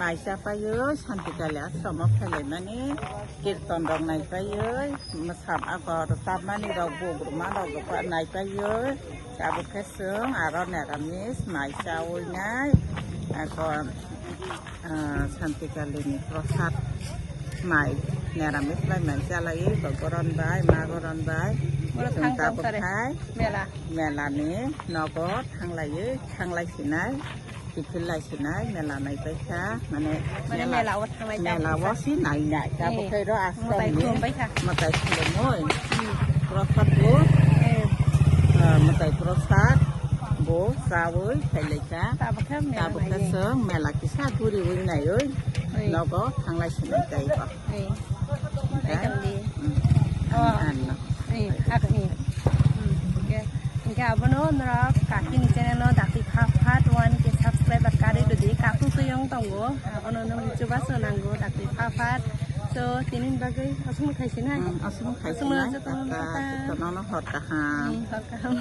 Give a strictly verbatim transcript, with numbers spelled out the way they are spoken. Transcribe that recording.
Mai cha paiwi Santikali ashram o phailaimani, kirton rok nai paiwi, mwsam agor tabmani rok, bugruma rok nai paiwi, tabuk khe chwng aro neramis mai chawi nai. Ako, ah, Santikali ni prosad mai neramis bai mai chalaiwi, bogoron bai, magoron bai. Oro chwng thang tabuk tong sare. Khai mela. Mela ni nogo thanglaiwi, thanglai sinai. Kiphil lai sinai, mela nai paikha, mane mane mela, mela o thanglai mela o si nai nai. Tabuk eh, khe ro mwtai aswk khulum paikha. Mwtai khulumwi. Hmm. Prosad bo, eh, ah, mwtai prosad bo chawi phailaikha. Tabuk khe mela tabuk khe nai. Chwng mela kisa guriwi naiwi eh, nogo thanglai sinai taibo. Eh. Tei? Ekam di. Hmm. Oh. Ano. Eh, ak, eh. Hmm, okay. Hingke abono norok kakini channel no dakti pha phat one K subscriber karwi rwdi. Kaku kuyong tongo. Abono no muchuba swnango dakti pha phat. So, tini bagwi aswk khai sinai. Hmm, aswk khai sinai. Aswk jotono tata, tata. Jotono hor kaham. Hmm, hor kaham.